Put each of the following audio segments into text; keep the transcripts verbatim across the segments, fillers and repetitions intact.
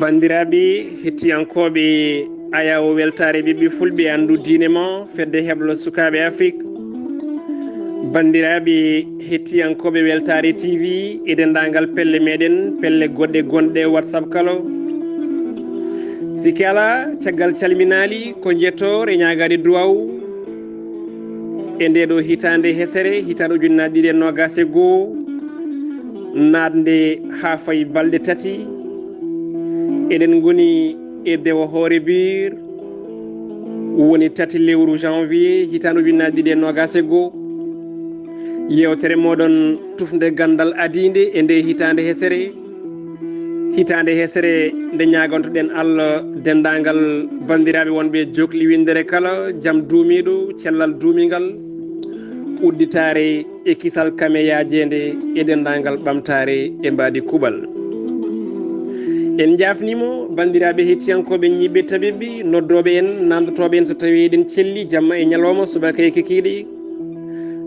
Banndiraaɓe hettiyankooɓe, ayaawo weltaare ɓiɓɓe fulɓe, anndu diine ma, fedde heblo sukaaɓe Afrik. Banndiraaɓe hettiyankooɓe weltaare T V e denndaangal pelle meɗen, pelle goɗɗe gonɗe WhatsApp kala. Sikke alaa, caggal calminaali, ko njettoor e ñaagaade duwaaw e ndee ɗo hitaande hesere, hitaande ujunnaji ɗiɗi e noogaas e goo, naatnde haa fayi balɗe tati. Eɗen ngoni e dewo hoore biir, woni tati lewru janvier, hitaande ujunnaji ɗiɗi e noogaas e goo. Yeewtere mooɗon tufnde ganndal adiinde e nde hitaande hesere. Hitaande hesere nde ñaagontoɗen Allah denndaangal banndiraaɓe wonɓe e jokli winndere kala, jam duumiiɗo, cellal duumingal, udditaare e kisal kame yaajeende e denndaangal ɓamtaare e mbaadi kuuɓal. En njaafniima banndiraaɓe hettiyankooɓe ñiiɓɓe tabiɓɓe, noddooɓe en, nanndotooɓe en so tawii eɗen celli jamma e ñalawma, subaka e kikiiɗe.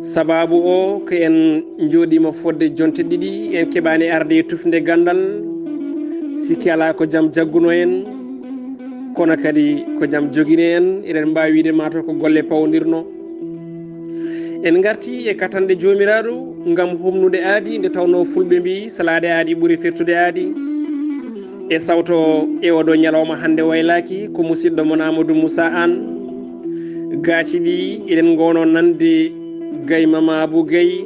Sabaabu o ko en njooɗiima fodde jonte ɗiɗi, en keɓaani arde e tufnde ganndal. Sikke alaa ko jam jagguno en, kono kadi ko jam jogini en. Eɗen mbaawi wiyde maa taw ko golle pawndirno. En ngartii e katanɗe Joomiraaɗo ngam humnude aadi, nde tawnoo fulɓe mbiyi salaade aadi ɓuri firtude aadi. E sawto e oɗo ñalawma hannde waylaaki ko musiɗɗo mon Amadou Moussa Anne. Gaaci ɗi eɗen ngono nande Gay Mama Abou Gay,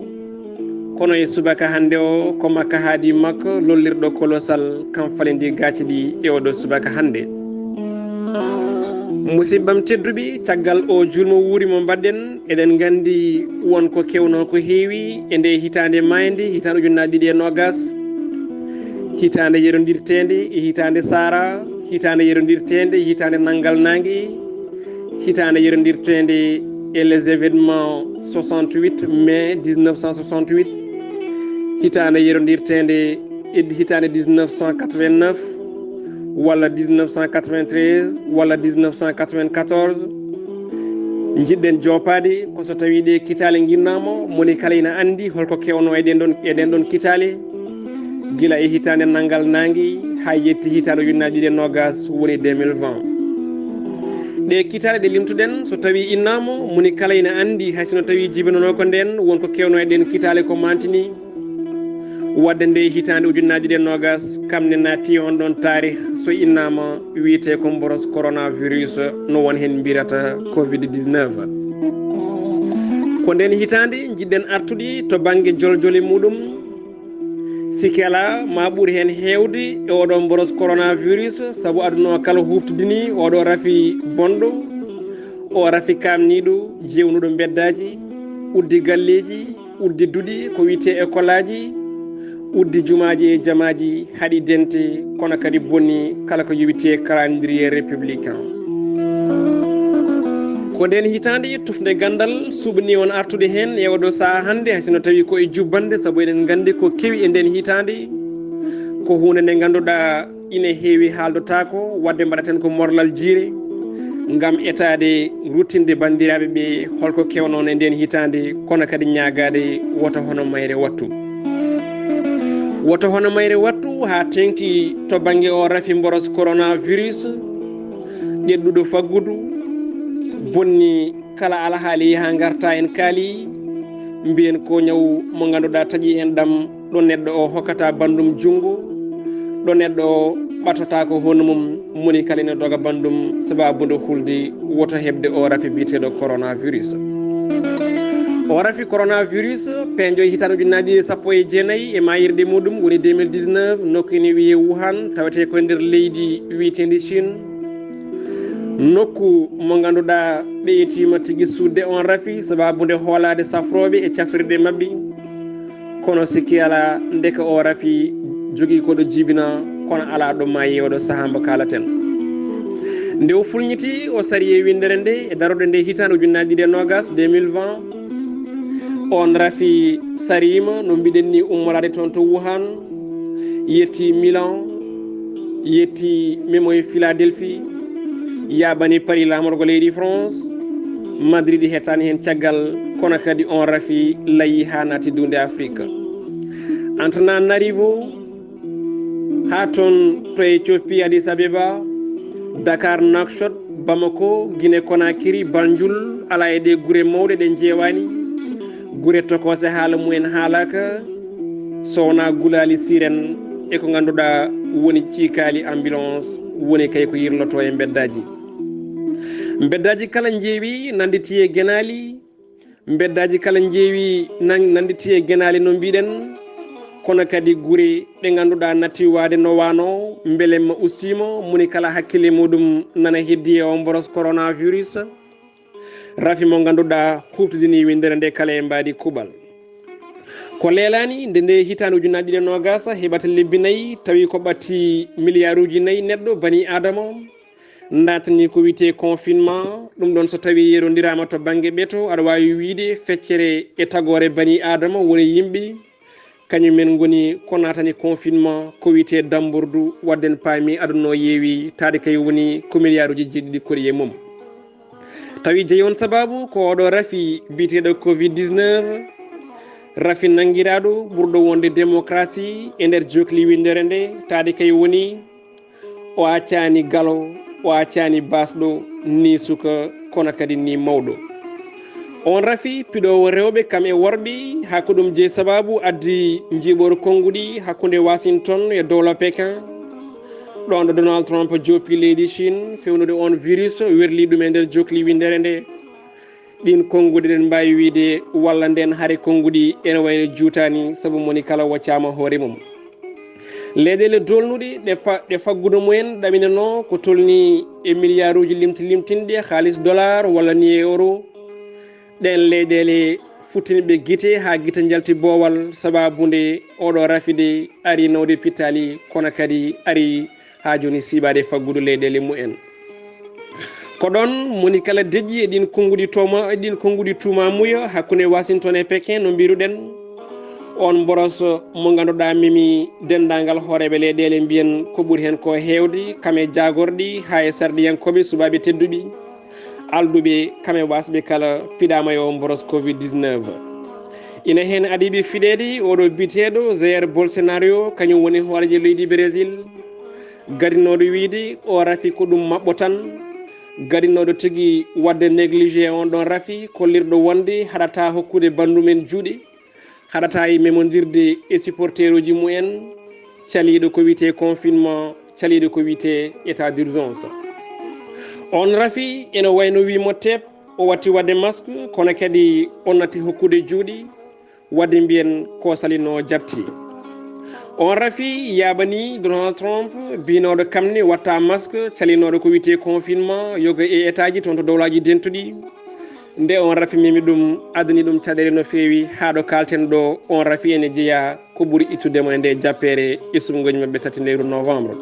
kono e subaka hannde o ko makka haadi makko lollirɗo kolosal kam falindi gaaci ɗi e oɗo subaka hannde. Musiɓɓam tedduɓe, caggal o julmo wuuri mo mbaɗɗen, eɗen nganndi won ko kewnoo ko heewi e nde hitaande maaynde, hitaande ujunnaji ɗiɗi e noogaas, hitaande yerondirteende e hitaande Saara, hitaande yerondirteende e hitaande Nanngal Naange, hitaande yerondirteende e les événements soixante-huit mai dix-neuf cent soixante-huit, hitaande yerondirteende e hitaande dix-neuf cent quatre-vingt-neuf, walla dix-neuf cent quatre-vingt-treize, walla dix-neuf cent quatre-vingt-quatorze. Njiɗɗen joopaade ko so tawii ɗee kitaale nginnaama, moni kala ina anndi holko kewnoo e ɗeen ɗoon, e ɗeen ɗoon kitaale, gila e hitaande Nanngal Naange haa yetti hitaande ujunnaji ɗiɗi e noogaas, woni deux mille vingt. Ɗee kitaale ɗe limtuɗen, so tawii innaama, moni kala ina anndi, hay so no tawii jibinanoo ko ndeen, won ko kewnoo e ɗeen kitaale ko maantini. Wadde nde hitaande ujunnaji ɗiɗi e noogaas, kam ne naatti on ɗoon taarih, so innaama, wiyetee ko mboros coronavirus, no won heen mbiyata covid dix-neuf. Ko ndeen hitaande njiɗɗen artude to bannge joljole muɗum. Sikke alaa, ma ɓuri heen heewde e oɗo mboros coronavirus, sabu aduna o kala huuftidini oɗo rafi bonɗo, o rafi kaamniiɗo, jeewnuɗo mbeddaaji, uddi galleeji, uddi duɗi, ko wiyetee école aji, uddi jumaaji e jamaaji, haɗi dente, kono kadi bonni kala ko yowiti e calendrier républicain. Ko ndeen hitaande tufnde ganndal suɓni on artude heen e oɗo sahaa hannde, hay so no tawi ko e jubbannde, sabu eɗen nganndi ko kewi e ndeen hitaande ko huunde nde ngannduɗaa ina heewi haaldotaako, wadde mbaɗaten ko morlal jiire ngam etaade ruttinde banndiraaɓe ɓe holko kewnoo e ndeen hitaande, kono kadi ñaagaade woto hono mayre wattu. Woto hono mayre wattu haa teŋti to bannge o rafi mboros coronavirus, ƴeɗɗuɗo faggudu, bonni kala alhaali yaha ngarta en kaali, mbiyen ko ñaw mo ngannduɗaa taƴi en ɗam, ɗo neɗɗo o hokkata banndum junngo, ɗo neɗɗo o ɓattotaako hono mum, moni kala ina doga banndum sababude hulde woto heɓde o rafi biyeteeɗo coronavirus. O rafi coronavirus peeño e hitaande ujunnaji ɗiɗi e sappo e jeenayi e mayirɗe muɗum woni deux mille dix-neuf, nokku ene wiyee Wuhan, tawetee ko e nder leydi wiyeteendi Chine. Nokku mo ngannduɗaa ɓeytiima tigi suuɗde on rafi sababude hoolaade safrooɓe e cafrirɗe maɓɓe. Kono sikki alaa, ndeke o rafi jogii ko ɗo jibina, kono alaa ɗo maayi e oɗo sahaa mbo kaalaten. Nde o fulñiti, o sari e winndere nde e darorde nde hitaande ujunnaji ɗiɗi e noogaas, deux mille vingt. On rafi sariima, no mbiɗen ni, ummoraade toon to Wuhan, yetti Milan, yetti Memo e Philadelphie, yaaɓani Paris laamorgo leydi France, Madrid hettaani heen caggal, kono kadi on rafi layi haa naati duunde Afrique. Antananarivo, Haa toon to Ethiopie, Addis Abeba, Dakar, Nouakchott, Bamako, Guinée Conakry, Banjul, alaa e ɗee gure mawɗe ɗe njeewaani. Gure tokoose haala mumen haalaaka, so wonaa gulaali siren e ko ngannduɗaa woni ciikaali ambulance, woni kay ko yirlotoo e mbeddaaji. Mbeddaaji kala njeewi nannditi e genaali, mbeddaaji kala njeewi nan-, nannditi e genaali no mbiɗen, kono kadi gure ɗe ngannduɗaa natti waade no waano, mbelemma ustiima, moni kala hakkille muɗum nana heddi e o mboros coronavirus. Rafi mo ngannduɗaa huuftidini winndere nde kala e mbaadi kuuɓal. Ko leelaani nde nde hitaande ujunaaji ɗiɗi e noogaas heɓata lebbi nayi, tawi ko ɓatti miliyaaruuji nayi neɗɗo bani Aadama naatani ko wiyetee confinement. Ɗum ɗoon so tawii yerondiraama to bannge ɓeto, aɗa waawi wiyde feccere e tagoore bani Aadama woni yimɓe, kañum en ngoni ko naatani confinement, ko wiyetee dambordu, wadden paami aduna o yeewi, taade kay woni ko miliyaaruuji jeeɗiɗi koɗi e mum. Tawi jeyi on sabaabu ko oɗo rafi biyeteeɗo covid dix-neuf, rafi nanngiraaɗo ɓurɗo wonde démocratie e nder jokli winndere nde, taade kay woni o accaani galo, o accaani baasɗo, ni suka, kono kadi ni mawɗo. On rafi piɗoowo rewɓe kam e worɓe, haa ko ɗum jeyi sabaabu addi njiiɓor konnguɗi hakkunde Washington e dowla Pekin. Ɗoon ɗo Donald Trump joppi leydi Chine fewnude on virus, werli ɗum e nder jokli winndere nde. Ɗiin konnguɗi ɗen mbaawi wiyde walla nden hare konnguɗi ene wayno juutaani, sabu moni kala waccaama hoore mum. Leyɗeele dolnuɗe ɗe pa-, ɗe faggudu mumen ɗaminanoo ko tolnii e miliyaaruuji limti limtinɗi e haalis dollar walla ni e euro. Ɗeen leyɗeele futtini ɓe gite haa gite njalti boowal, sabaabu nde oɗo rafi de ari nawde pittaali, kono kadi ari haa jooni siiɓaade faggudu leyɗeele mumen. Ko ɗoon moni kala deƴƴi e ɗiin konnguɗi tooma-, e ɗiin konnguɗi tuumaamuya hakkunde Washington e Pekin, no mbiruɗen. On mboros mo ngannduɗaa memi denndaangal hooreeɓe leyɗeele, mbiyen ko ɓuri heen ko heewde, kam e jaagorɗi haa e sarɗiyankooɓe, suɓaaɓe tedduɓe, alɗuɓe, kam e waasɓe kala, piɗaama e o mboros covid dix-neuf. Ina heen adiiɓe fiɗeede oɗo biyeteeɗo Jair Bolsonaro, kañum woni hooreejo leydi Brésil, gadinooɗo wiyde o rafi ko ɗum maɓɓo tan, gadinooɗo tigi waɗde négligé on ɗon rafi, kollirɗo wonde haɗata hokkude banndumen juuɗe, haɗata e memondirde e supporteruuji mumen, caliiɗo ko wiyetee confinement, caliiɗo ko wiyetee état d'urgence. On rafi ene wayno wi mo teep, o watti waɗde masque, kono kadi o natti hokkude juuɗe, waɗde mbiyen ko salino jatti. On rafi yaaɓani Donald Trump, biynooɗo kam ne watta masque, calinooɗo ko wiyetee confinement, yoga e état ji toon to dowlaaji dentuɗi. Nde on rafi memi ɗum, addani ɗum caɗeele no feewi, haa ɗo kaalten ɗo, on rafi ene jeyaa ko ɓuri ittude mo e nde jappeere e suɓngooji maɓɓe tati lewru novembre.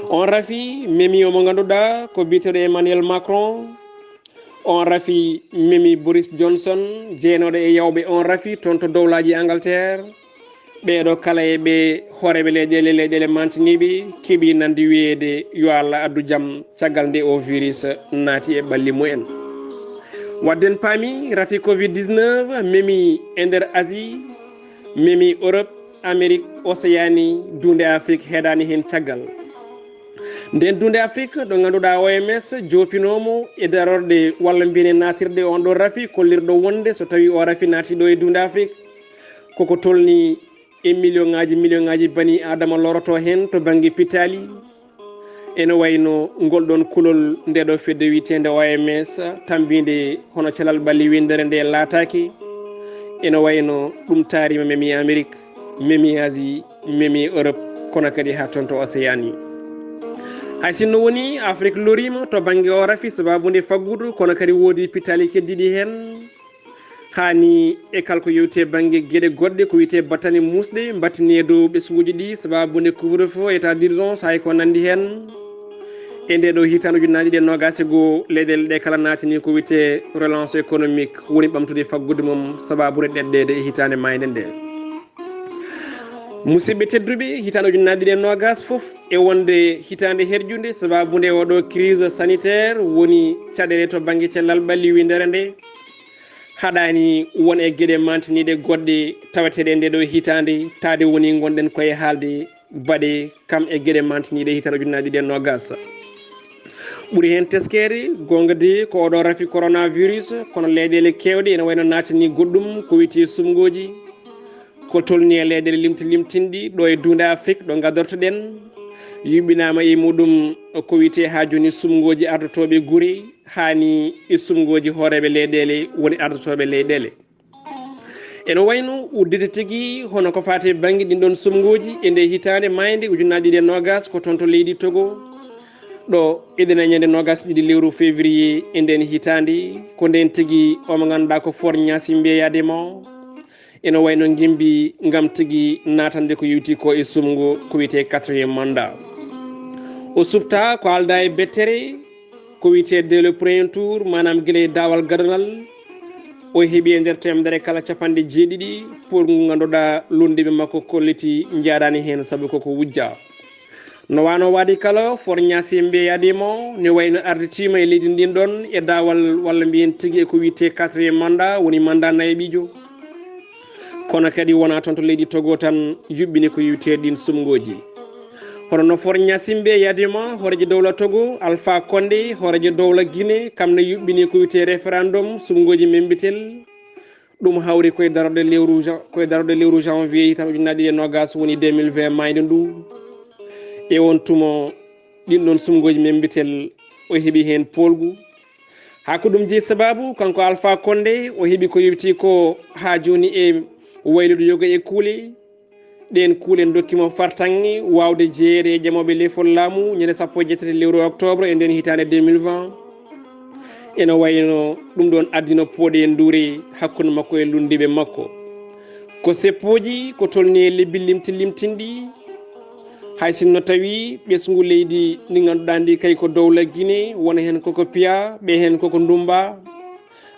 On rafi memi omo ngannduɗaa ko biyeteeɗo Emmanuel Macron, on rafi memi Boris Johnson, jeenooɗo e yawɓe on rafi toon to dowlaaji Angleterre. Ɓeeɗo kala e ɓe hooreeɓe leyɗeele, leyɗeele mantiniiɓe keɓi nande wiyeede yo Allah addu jam caggal nde o virus naati e ɓalli mumen. Wadden paami rafi covid dix-neuf memi e nder Asie, memi Europe, Amérique, Océanie, duunde Afrique heedaani heen caggal. Nden duunde Afrique ɗo ngannduɗaa O M S joopinoomo e darorɗe walla mbiyen e naatirɗe on ɗo rafi kollirɗo wonde so tawii o rafi naati ɗo e duunde Afrique, koko tolni e million ŋaaji, million ŋaaji bani Aadama loroto heen to bannge pitaali. Ene wayno ngol ɗon kulol nde ɗo fedde wiyeteende O M S tambiinde hono calal ɓalli winndere nde laataaki. Ene wayno ɗum taarima memi Amérique, memi Asie, memi Europe, kono kadi haa toon to Océanie. Hay sinno woni Afrique loriima to bannge o rafi sabaabu nde faggudu, kono kadi woodi pitaali keddiɗi heen. Hani e kala ko yewti e bannge geɗe goɗɗe ko wiyetee battane muusɗe mbattini e dow ɓesnguuji ɗi sabaabu nde couvre-feu, état d'urgence, hay ko nanndi heen. E nde ɗo hitaande ujunnaji ɗiɗi e noogaas e goo, leyɗeele ɗe kala naatini ko wiyetee relance économique, woni ɓamtude faggudu mum sabaabu nde ɗeɗɗeede e hitaande maayde nde. Musidɓe tedduɓe, hitaande ujunnaji ɗiɗi e noogaas fof e wonde hitaande herƴunde sabaabu nde oɗo crise sanitaire woni caɗeele to bannge cellal ɓalli winndere nde. Haɗaani won e geɗe mantiniiɗe goɗɗe taweteeɗe e nde ɗo hitaande, taade woni ngonɗen koye haalde baɗe kam e geɗe mantiniiɗe hitande ujunnaji ɗiɗi e nogas. Ɓuri heen teskeede, goonga de ko oɗo rafi coronavirus, kono leyɗeele keewɗe ene wayno naatani goɗɗum ko wiyetee sumngooji, ko tolni e leyɗeele limti limtinɗi ɗo e duunde Afrik ɗo ngadortoɗen, yuɓɓinaama e muɗum ko wiyetee haa jooni sumngooji ardotooɓe gure, haa ni e sumngooji hooreeɓe leyɗeele woni ardotooɓe leyɗeele. Ene wayno udditi tigi hono ko faati e bannge ɗin ɗon sumngooji e nde hitaande maaynde ujunnaji ɗiɗi e nogas ko toon to leydi Togo. Ɗo eɗen e ñande nogas ɗiɗi lewru février e nden hitaande, ko nden tigi o mo ngannduɗaa ko Faure Gnassingbé Eyadémo ene wayno ngimbi ngam tigi naatande ko yowiti ko e sumngo ko wiyetee quatrième mandat. O suɓtaa ko aldaa e bettere, ko wiyetee dès le premier tour, maanaam gila e daawal gadonal. O heɓi e nder teemedere kala capanɗe jeeɗiɗi pour ngu ngannduɗaa lunndiiɓe makko kolliti njaaraani heen sabu koko wujja. No waano waade kala, Faure Gnassingbé Eyadémo ne wayno arditiima e leydi ndin ɗon e daawal walla mbiyen tigi e ko wiyetee quatrième mandat, woni mandat nayaɓiijo. Kono kadi wonaa toon to leydi Togo tan yuɓɓini ko yowiti ɗin sumngooji. Hono no Faure Gnassingbé Eyadémo, hooreejo dowla Togo, Alpha Condé, hooreejo dowla Guinée, kam ne yuɓɓini ko wiyetee référendum, sumngooji membitel. Ɗum hawri koye darorɗe lewru jan-, koye darorɗe lewru janvier hitande ujunnaji ɗiɗi e nogas woni deux mille vingt maaynde ndu. E on tuma ɗin ɗon sumngooji membitel o heɓi heen poolgu. Haa ko ɗum jeyi sababu, kanko Alpha Condé o heɓi ko yowiti ko haa jooni e waylude yoga e kuule. Ɗeen kuule ndokki mo fartaŋŋe waawde jeyeede e ƴamooɓe lefol laamu ñande sappo e jeetati lewru octobre e nden hitaande deux mille vingt. Ene wayno ɗum ɗon addino pooɗe e nduure hakkunde makko e lunndiiɓe makko. Ko seppooji ko tolni e lebbi limti limtinɗi, hay sinno tawi ɓesngu leydi ndi ngannduɗaa ndi kay ko dowla Guinée, wona heen koko piya, ɓe heen koko ndumba,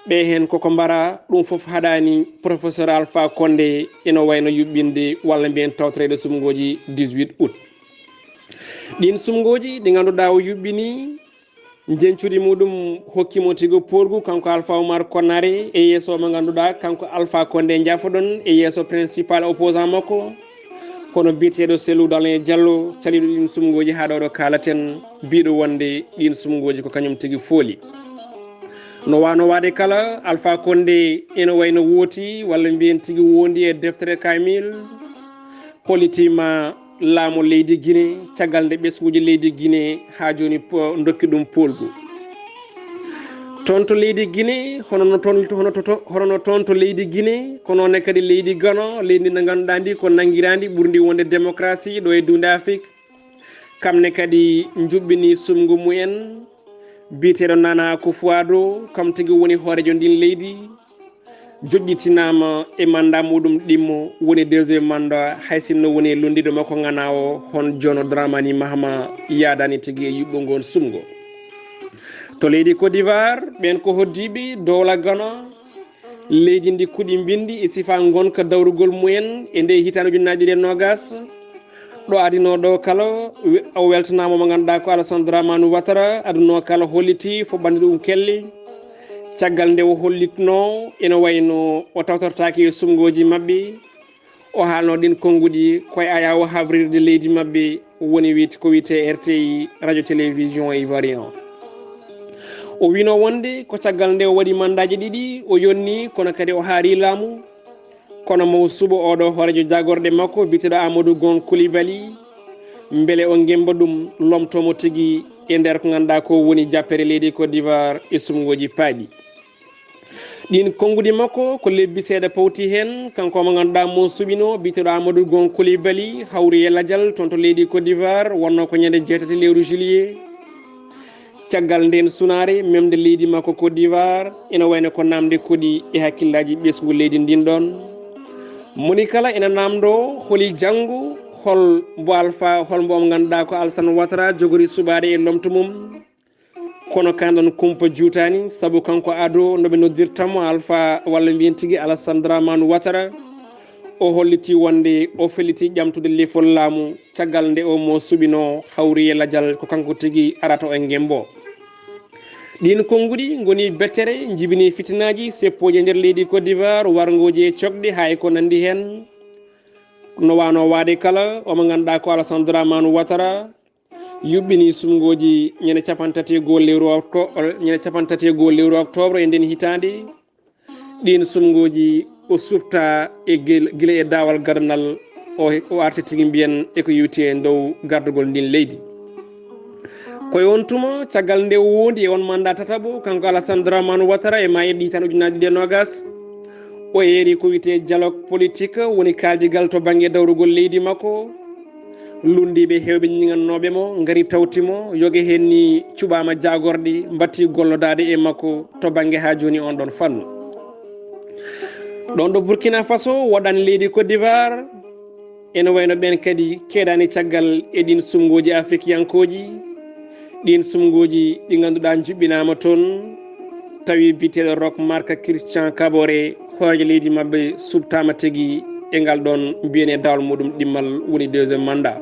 ɓe heen koko mbara, ɗum fof haɗaani professeur Alpha Condé ene wayno yuɓɓinde walla mbiyen tawtoreede sumngooji dix-huit août. Ɗiin sumngooji ɗi ngannduɗaa o yuɓɓini, njeñcudi muɗum hokki mo tigo poolgu kanko Alpha Oumar Konaré e yeeso mo ngannduɗaa kanko Alpha Condé njaafoɗon e yeeso principal opposant makko, kono biyeteeɗo Cellou Dalein Diallo caliiɗo ɗiin sumngooji haa ɗo ɗo kaalaten, biiɗo wonde ɗiin sumngooji ko kañum tigi fooli. No waano waade kala, Alpha Condé ene wayno wooti walla mbiyen tigi wondi e deftere Kamil, hollitiima laamu leydi Guinée caggal nde ɓesnguuji leydi Guinée haa jooni po-, ndokki ɗum poolgu. Toon to leydi Guinée, hono no toon, hono to, to, hono no toon to leydi Guinée, ko noon ne kadi leydi Gana, leydi ndi ngannduɗaa ndi ko nanngiraandi ɓurndi wonde démocratie ɗo e duunde Afrik. Kam ne kadi njuɓɓini sumngu mumen, biyeteeɗo Nana Akufo-Addo, kam tigi woni hooreejo ndin leydi. Joƴƴitinaama e mandat muɗum ɗimmo, woni deuxième mandat, hay sinno woni lunndiiɗo makko ŋanaawo, hon John Dramani Mahama yaadaani tigi e yuɓɓo ngon sumngo. To leydi Côte d'Ivoire, ɓeen ko hoddiiɓe dowla Gana, leydi ndi kuɗi mbinndi e sifaa ngonka dawrugol mumen e nde hitaande ujunnaji ɗiɗi e nogas. Ɗo adinoo ɗo kala, we-, o weltanaama mo ngannduɗaa ko Alassane Dramane Ouattara, adunoo kala holliti fof ɓanndi ɗum kelli. Caggal nde o hollitnoo, ene wayno o tawtortaaki e sumngooji maɓɓe. O haalno ɗin konnguɗi koye ayaawo habrirde leydi maɓɓe, woni wiyte-, ko wiyetee R T I, Radio Télévision Ivoirien. O wino wonde ko caggal nde o waɗi mandaaji ɗiɗi, o yonni, kono kadi o haari laamu. Kono mo suɓo oɗo hooreejo jaagorɗe makko, biyeteeɗo Amadou Gon Coulibaly, mbele o ngemba ɗum, lomtoo mo tigi e nder ko ngannduɗaa ko woni jappere leydi Côte d'Ivoire e sumngooji paaɗi. Ɗin konnguɗi makko ko lebbi seeɗa pawti heen, kanko mo ngannduɗaa mo suɓino, biyeteeɗo Amadou Gon Coulibaly, hawri e lajal toon to leydi Côte d'Ivoire, wonnoo ko ñande jeetati lewru juillet. Caggal ndeen sunaare memde leydi makko Côte d'Ivoire, ene wayno ko naamnde koɗi e hakkillaaji ɓesngu leydi ndin ɗon. Moni kala ene naamndoo holi janngo, hol mbo Alpha, hol mbo mo ngannduɗaa ko Alassane Ouattara jogori suɓaade e lomto mum. Kono kan ɗon kumpa juutaani, sabu kanko ado no ɓe noddirta mo Alpha walla mbiyen tigi Alassane Dramane Ouattara, o holliti wonde o felliti ƴamtude lefol laamu caggal nde o mo suɓino hawri e lajal ko kanko tigi arata o e ngembo. Ɗin konnguɗi ngoni bettere, njibini fitinaaji, seppooji e nder leydi Côte d'Ivoire, warngooji e cokɗe haa e ko nanndi heen. No wano waade kala, omo ngannduɗaa ko Alassane Dramane Ouattara yuɓɓini sumngooji ñande capanɗe tati e goo lewru okto-, ñande capanɗe tati e goo lewru octobre e nden hitaande. Ɗin sumngooji o suɓta e gil-, gila e daawal gadanal o, o arti tigi mbiyen e ko yowti e dow gardugol ndin leydi. Ko e on tuma, caggal nde o wondi e on mandat tataɓo, kanko Alassane Dramane Ouattara e mayirɗe hitaande ujunnaji ɗiɗi e nogas, o eeri ko wiyetee dialogue politique, woni kaaldigal to bannge dawrugol leydi makko. Lunndiiɓe heewɓe ñiŋannooɓe mo ngari tawti mo, yoga heen ni cuɓaama jaagorɗe, mbatti gollodaade e makko to bannge haa jooni on ɗon fannu. Ɗon ɗo Burkina Faso, woɗɗaani leydi Côte d'Ivoire, ene wayno ɓeen kadi keedaani caggal e ɗin sumngooji afrikiyankooji, ɗin sumngooji ɗi ngannduɗaa njuɓɓinaama toon, tawi biyeteeɗo Roch Marc Christian Kaboré, hooreejo leydi maɓɓe, suɓtaama tigi e ngal ɗon mbiyen e daawal muɗum ɗimmal, woni deuxième mandat.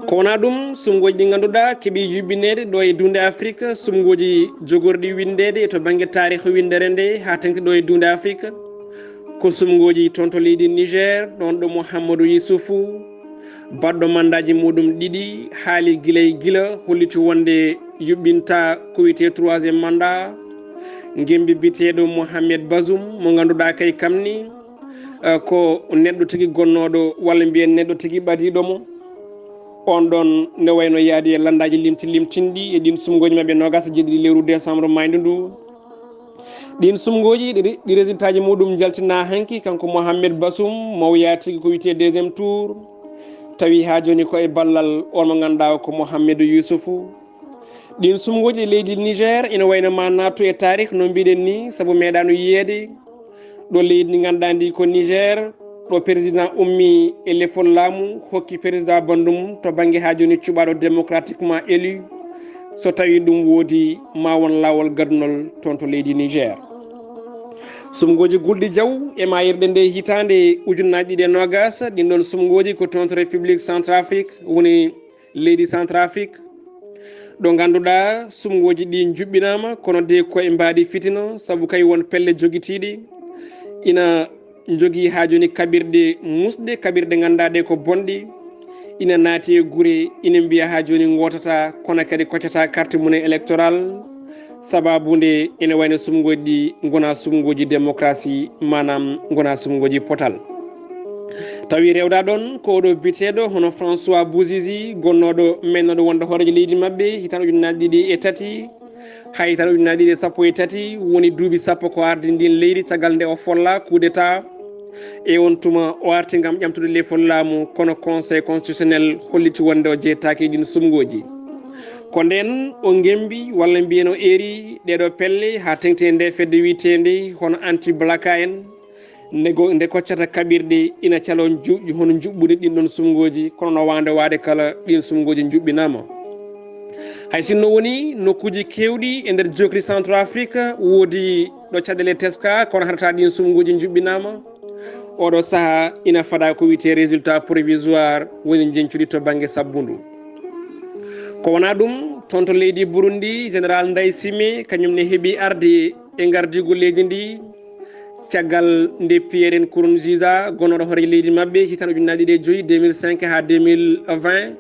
Ko wonaa ɗum, sumngooji ɗi ngannduɗaa keɓii yuɓɓineede ɗo e duunde Afrik, sumngooji jogorɗi winndeede to bannge taarikh winndere nde haa teŋti ɗo e duunde Afrik, ko sumngooji toon to leydi Niger, ɗon ɗo Mouhamadou Youssoufou, baɗɗo mandaaji muɗum ɗiɗi, haali gila e gila, holliti wonde yuɓɓinta ko wiyetee troisième mandat, ngemmbi biyeteeɗo Mohamed Bazoum, mo ngannduɗaa kay kam ni, eh, ko neɗɗo tigi gonnooɗo, walla mbiyen neɗɗo tigi ɓadiiɗo mo. On ɗon ne wayno yaadi e lanndaaji limti limtinɗi e ɗin sumngooji maɓɓe noogas e jeeɗiɗi lewru décembre maaydu ndu. Ɗin sumngooji ɗi, ɗi résultat ji muɗum njaltinaa hanki, kanko Mohamed Bazoum, mo wiyaa tigi ko wiyetee deuxième tour, tawi haa jooni ko e ballal on mo ngannduɗaa ko Mohamedou Youssoufou. Ɗin sumngooji ɗi leydi Niger ina wayno ma naattu e taarikh no mbiɗen ni, sabu meeɗaano yiyeede ɗo leydi ndi ngannduɗaa ndi ko Niger, ɗo président ummi e lefol laamu, hokki président banndum to bannge haa jooni cuɓaaɗo démocratiquement élu, so tawi ɗum woodi ma won laawol gadunol toon to leydi Niger. Sumngooji gulɗi jaw e mayirɗe nde hitaande ujunnaji ɗiɗi e noogas, ɗin ɗon sumngooji ko toon to République Centrafrique, woni leydi Centrafrique, ɗo ngannduɗaa sumngooji ɗi njuɓɓinaama, kono de ko e mbaadi fitina, sabu kay won pelle jogitiiɗe ina njogii haa jooni kaɓirɗe musɗe, kaɓirɗe ngannduɗaa ɗe ko bonɗe, ina naati e gure, ina mbiya haa jooni ngootata, kono kadi koccata carte monnaie électorale, sababu nde ene wayno sumngooji ɗi ngonaa sumngooji démocratie, maanaam ngonaa sumngooji potal. Tawi rewda ɗon ko oɗo biyeteeɗo hono François Bouzizi, gonnooɗo mennooɗo wonde hooreejo leydi maɓɓe hitaande ujunnaji ɗiɗi e tati, haa hitaande ujunnaji ɗiɗi e sappo e tati, woni duuɓi sappo ko ardi ndin leydi caggal nde o folla coup d'état. E on tuma o arti ngam ƴamtude lefol laamu, kono Conseil constitutionnel holliti wonde o jeytaaki e ɗin sumngooji. Ko nden o ngemmbi, walla mbiyen o eeri, ɗeeɗo pelle haa teŋti e nde fedde wiyeteende hono Anti-Balaka en, nde go-, nde koccata kaɓirɗe ina calo nju-, hono njuɓɓude ɗin ɗon sumngooji, kono no waande waade kala ɗin sumngooji njuɓɓinaama. Hay sinno woni nokkuuji keewɗi e nder jokri Centrafrique woodi ɗo caɗeele teska, kono haɗata ɗin sumngooji njuɓɓinaama. Oɗo saha ina fada ko wiyetee résultat provisoire, woni njeñcudi to bannge sabbundu. Ko wonaa ɗum, toon to leydi Burundi, Général Ndayishimiye, kañum ne heɓi arde e ngardiigu leydi ndi, caggal nde Pierre Nkurunziza, gonnooɗo hooreejo leydi maɓɓe, hitaande ujunnaji ɗiɗi e joyi, deux mille cinq haa deux mille vingt,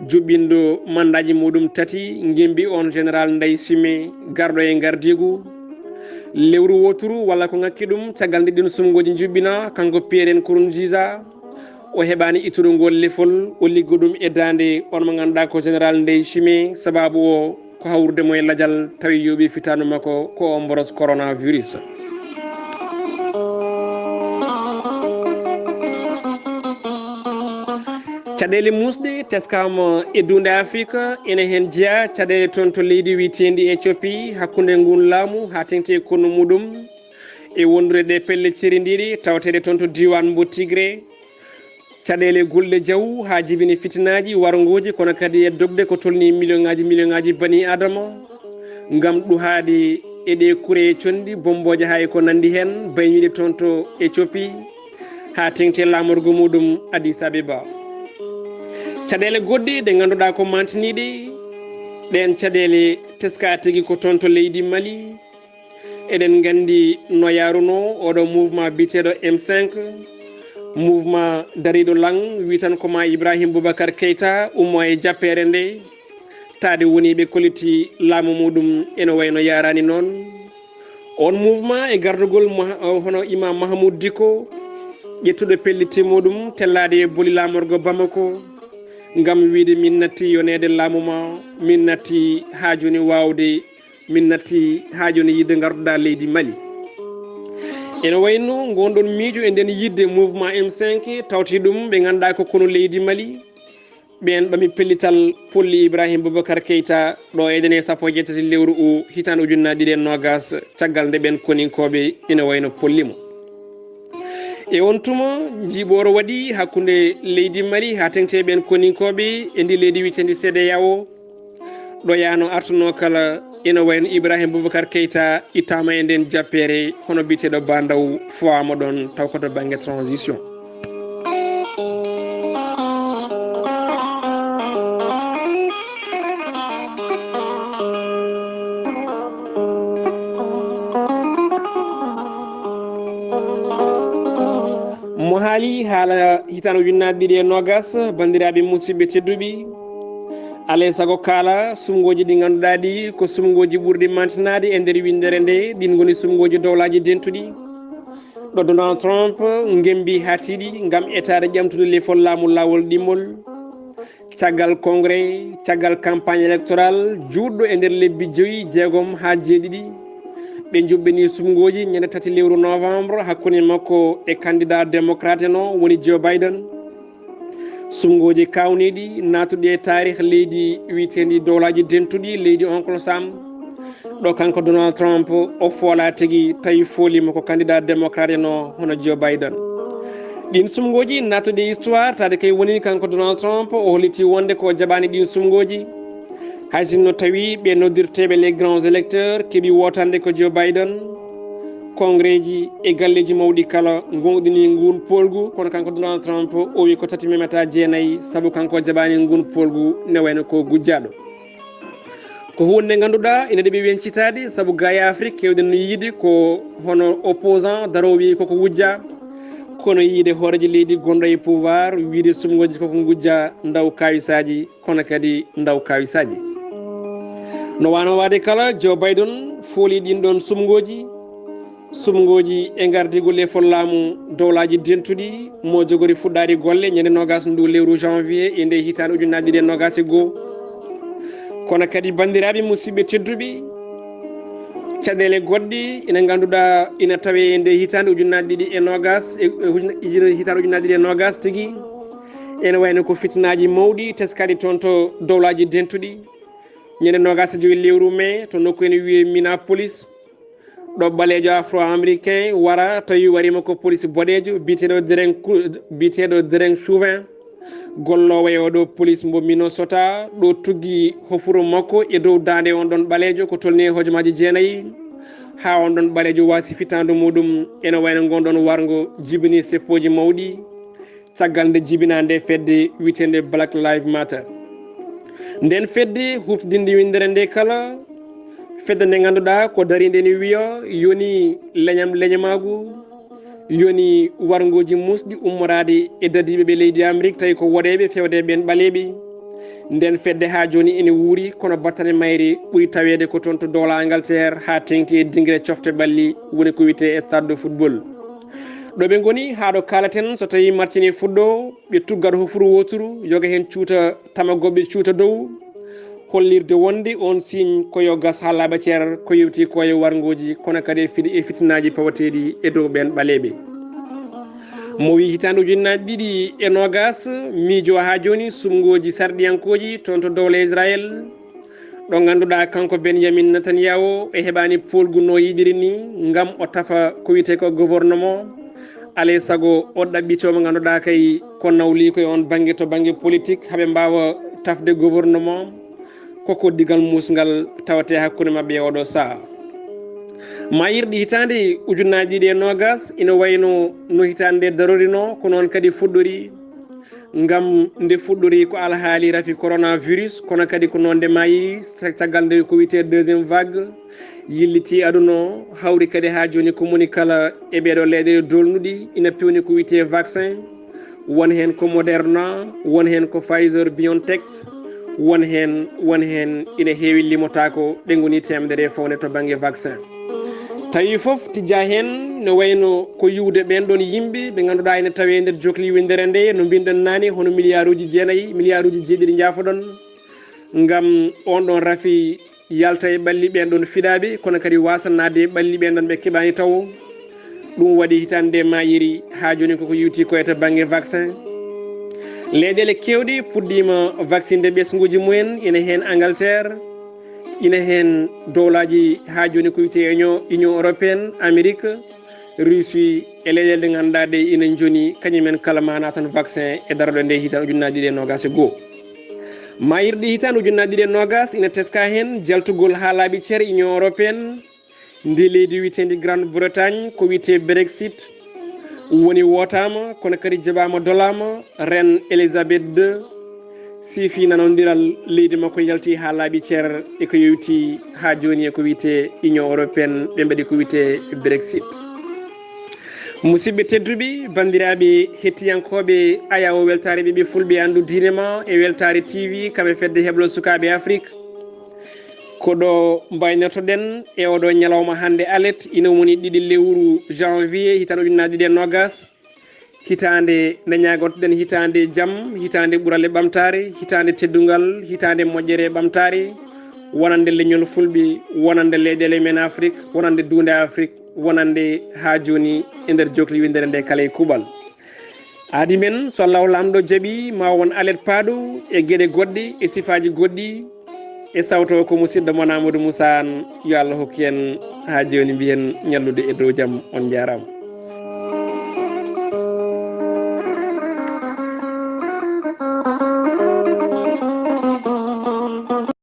juɓɓinɗo mandaaji muɗum tati, ngemmbi on Général Ndayishimiye, garɗo e ngardiigu. Lewru wooturu, walla ko ŋakki ɗum, caggal nde ɗin sumngooji njuɓɓinaa, kanko Pierre Nkurunziza, o heɓaani ittude ngol lefol, o liggo ɗum e daande on mo ngannduɗaa ko Général Ndayishimiye, sababu o ko hawrude mo e lajal, tawi yooɓi fitaandu makko ko o mboros coronavirus. Caɗeele muusɗe teskaama e duunde Afrik, ene heen jeyaa caɗeele toon to leydi wiyeteendi Éthiopie, hakkunde nguun laamu haa teŋti e konnu muɗum, e wondude ɗe pelle cerindiiɗe tawateeɗe toon to diiwaan mbo Tigré. Caɗeele gulɗe jaw haa jibini fitinaaji, warngooji, kono kadi e dogde ko tolnii miliyoŋaaji, miliyoŋaaji bani Aadama, ngam ɗuhaade e ɗe kure e conndi, bommbooje haa e ko nanndi heen, bayniiɗe toon to Éthiopie, haa teŋti e laamorgo muɗum Addis Abeba. Caɗeele goɗɗe ɗe ngannduɗaa ko maantiniiɗe, ɗeen caɗeele teskaa tigi ko toon to leydi Mali. Eɗen nganndi no yaarunoo oɗo mouvement biyeteeɗo M cinq, Mouvement dariiɗo lang wi tan ko ma Ibrahim Boubacar Keita ummo e jappeere nde, taade woni ɓe kolliti laamu muɗum ene wayno yaarani noon. On mouvement e gardugol Mah-, hono Imam Mahmoud Dicko, ƴettuɗo pelliti muɗum tellaade e boli laamorgo Bamako, ngam wiide min natti yoneede laamu ma, min natti haa jooni waawde, min natti haa jooni yiɗde ngarduɗa leydi Mali. Ene wayno ngonɗon miijo e nden yiɗde mouvement M cinq tawti ɗum ɓe ngannduɗaa ko konu leydi Mali. Ɓeen ɓami pellital polli Ibrahim Boubacar Keita ɗo e nden e sappo e jeetati lewru u hitaande ujunnaji ɗiɗi e noogas, caggal nde ɓeen koninkooɓe ina wayno polli mo. E on tuma, jiiɓooro waɗi hakkunde leydi Mali haa teŋti e ɓeen koninkooɓe e ndi leydi wiyeteendi C E D E A O. Ɗo yano artuno kala ina wayno Ibrahim Boubacar Keita ittama e nden jappeere hono biyeteeɗo Bandaw, fowama ɗon taw ko to bannge transition. Mo haali haala hitaande ujunnaji ɗiɗi e noogas, banndiraaɓe musidɓe tedduɓe, alay sago kaala sumngooji ɗi ngannduɗaa ɗi ko sumngooji ɓurɗi mantinaade e nder winndere nde, ɗin ngoni sumngooji dowlaaji dentuɗi. Ɗo Donald Trump ngembi haa tiiɗi ngam etaade ƴamtude lefol laamu laawol ɗimmol. Caggal congrès, caggal campagne électorale juutɗo e nder lebbi joyi, jeegom haa jeeɗiɗi, ɓe njuɓɓini sumngooji ñande tati lewru novembre hakkunde makko e candidat démocrate en o woni Joe Biden. Sumngooji kaawniiɗi naatuɗi e taarih leydi wiyeteendi dowlaaji dentuɗi, leydi Oncle Sam. Ɗo kanko Donald Trump o foola tigi, tawi foolimo ko candidat démocrate en o hono Joe Biden. Ɗin sumngooji naatuɗi e histoire, taade kay woni kanko Donald Trump o holliti wonde ko jaɓaani ɗin sumngooji. Hay sinno tawi ɓe noddirteeɓe les grands électeurs keɓi wootande ko Joe Biden, congrès ji e galleeji mawɗi kala ngoɗini ngun poolgu, kono kanko Donald Trump o wi ko tati memata jeenayi, sabu kanko jaɓaani ngun poolgu ne wayno ko gujjaaɗo. Ko huunde nde ngannduɗaa ina ɗeɓi wencitaade, sabu gaa e Afrik keewɗen no yiide ko hono opposant daroowo wiyi koko wujja, kono yiide hooreejo leydi gonɗo e pouvoir wiide sumngooji koko ngujja ndaw kawisaaji, kono kadi ndaw kawisaaji. No wano waade kala, Joe Biden fooli ɗin ɗon sumngooji, sumngooji e ngardigu lefol laamu dowlaaji dentuɗi mo jogori fuɗɗaade golle ñande noogas ndu lewru janvier e nde hitaande ujunnaji ɗiɗi e noogas e goo. Kono kadi, banndiraaɓe musidɓe tedduɓe, caɗeele goɗɗe ina ngannduɗaa ina tawe e nde hitaande ujunnaji ɗiɗi e noogas e, e ujun-, ujun-, hitaande ujunnaji ɗiɗi e noogas tigi. Ene wayno ko fitinaaji mawɗi teskaɗi toon to dowlaaji dentuɗi. Ñande noogas e jowi lewru mai to nokku ene wiyee Minneapolis, ɗo ɓaleejo afro-américain wara, tawi wariima ko police boɗeejo biyeteeɗo Derek Ku-, biyeteeɗo Derek Chauvin, golloowo e oɗo police mbo Minnesota, ɗo tuggi hofuru makko e dow daande on ɗon ɓaleejo ko tolni e hojomaaji jeenayi, haa on ɗon ɓaleejo waasi fittaandu muɗum. Ene wayno ngon ɗon warngo jibini seppooji mawɗi, caggal nde jibinaa nde fedde wiyeteende Black Lives Matter. Nden fedde huɓtidinde winndere nde kala, fedde nde ngannduɗaa ko dariinde ene wiya yoni leñam leñamaagu, yoni warngooji muusɗi ummoraade e dadiiɓe ɓe leydi Amérique, tawi ko woɗeeɓe feewde e ɓeen ɓaleeɓe. Nden fedde haa jooni ene wuuri, kono battane mayre ɓuri taweede ko toon to dowla Angleterre, haa teeŋti e dingre cofte ɓalli, woni ko wiyetee stade de football. Ɗo ɓe ngoni, haa ɗo kaalaten, so tawii Martini fuɗɗo, ɓe tuggat hofuru wooturu, yoga heen cuuta tama goɓɓe cuuta dow, hollirde wonde on signe ko yo gas haa laaɓa cer, ko yewti ko e warngooji, kono kadi e fiti-, e fitinaaji pawateeɗi e dow ɓeen ɓaleeɓe. Mo wi hitaande ujunnaji ɗiɗi e noogas, miijo haa jooni sumngooji sarɗiyankooji toon to dowla Israel, ɗo ngannduɗaa kanko Benjamin Netanyahu e heɓaani poolgu no yiɗiri ni ngam o tafa ko wiyetee ko gouvernement. Alay sago o ɗaɓɓitoo mo ngannduɗaa kay ko nawli ko e on bannge to bannge politique, haa ɓe mbaawa tafde gouvernement. Koko digal muusngal tawatee hakkunde maɓɓe e oɗo saha. Maayirɗi hitaande ujunnaji ɗiɗi e noogas ina wayno no hitaande nde darorino, ko noon kadi fuɗɗori. Ngam nde fuɗɗori ko alhaali rafi coronavirus, kono kadi ko noon nde maayi, sa-, caggal nde ko wiyetee deuxième vague, yilliti aduna o, hawri kadi haa jooni ko moni kala e ɓeeɗo leyɗeele dolnuɗi ina pewni ko wiyetee vaccin, won heen ko Moderna, won heen ko Pfizer BioNTech, won heen, won heen ina heewi limotaako ɗe ngoni teemedere e fawne to bannge vaccin. Tawi fof tijja heen no wayno ko yiwde ɓeen ɗoon yimɓe ɓe ngannduɗaa ene tawee nder jokli winndere nde, no mbinɗen naane, hono miliyaaruuji jeenayi, miliyaaruuji jeeɗiɗi njaafoɗon, ngam oon ɗoon rafi yalta e ɓalli ɓeen ɗoon fiɗaaɓe, kono kadi waasa naatde e ɓalli ɓeen ɗoon ɓe keɓaani tawo. Ɗum waɗi hitaande nde maayiri haa jooni koko yowti ko e to bannge vaccin. Leyɗeele keewɗe puɗɗiima vaccinde ɓesnguuji mumen, ina heen Angleterre, ina heen dowlaaji haa jooni ko wiyetee Union, Union Européenne, Amérique, Russie e leyɗeele ɗe ngannduɗaa ɗe ina njoni kañumen kala ma naatan vaccin e darorɗe nde hitaande ujunnaaje ɗiɗi e noogaas e goo. Maayirɗe hitaande ujunnaaje ɗiɗi e noogaas ina teska heen jaltugol haa laaɓi cer Union Européenne, ndi leydi wiyeteendi Grande-Bretagne, ko wiyetee Brexit, woni wootaama, kono kadi jaɓaama dolaama, Reine Elizabeth deux, siifi nanondiral leydi makko yalti haa laaɓi cer e ko yowti haa jooni e ko wiyetee Union Européenne, ɓe mbaɗi ko wiyetee Brexit. Musidɓe tedduɓe, banndiraaɓe hettiyankooɓe Ayawo Weltaare Ɓiɓɓe Fulɓe Anndu Diine Ma e Weltaare T V, kam e Fedde Heɓlo Sukaaɓe Afrik, ko ɗo mbaynortoɗen e oɗo ñalawma hannde alet, ina woni ɗiɗi lewru janvier, hitaande ujunnaaje ɗiɗi e noogaas. Hitaande nde ñaagontoɗen hitaande jam, hitaande ɓural e ɓamtaare, hitaande teddungal, hitaande moƴƴere e ɓamtaare, wonande leñol Fulɓe, wonande leyɗeele men Afrik, wonande duunde Afrik, wonande haa jooni e nder jokli winndere nde kala e kuuɓal. Aadi men, so Allahu Laamɗo jaɓi, ma won alet paaɗo e geɗe goɗɗe, e sifaaji goɗɗi, e sawto ko musidɗo mon Amadou Moussa Anne. Yo Allah hokku en haa jooni mbiyen ñallude e dow jam. On njaaraama.